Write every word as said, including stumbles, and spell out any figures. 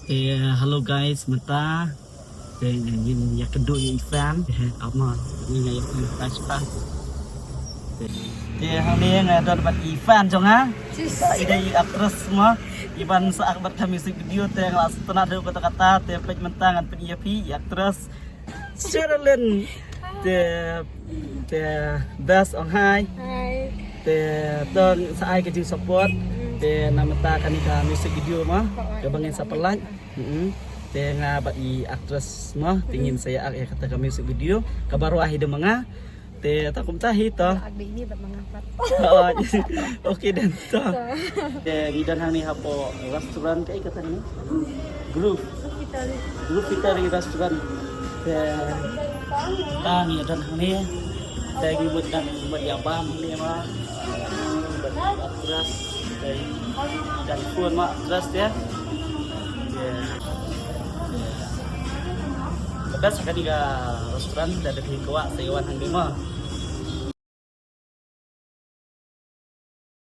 Te hello guys, mynta te ngin ïa kynduh ïa i fan. Te ama ngin ïa i fan. Te hangne nga don bad i fan jong nga. Sis. I dei i actress mo. I ban sa act bad ka music video te nga la sngewtynnat haduh katta katta te peit mynta ngan pyni ïa phi i actress Sherilyn. Te te best ong hi. Hi. Te to sa ai ka jingsupport. Te na mynta kane ka music video mo. Kaba ngin sa pynlait. Mm-mm. Te nga bad i actress mo te ngin sa ïa act ïa kata ka music video kaba rwai hi da ma nga. Te ta kumta hi to. Ak dei ni bad ma nga pat. Oh, okay then to. Te ngi don hangne hapoh restaurant kaei kata hangne? Groove. Groove Eatery. Groove Eatery restaurant. Te ta ngi don hangne. Te ngi mut dang mut ïa bam hangne ma. Actress. Te dang phone ma actress te. Te ka best ha kane ka restaurant da dei kwah sa ïa wan hangne ma.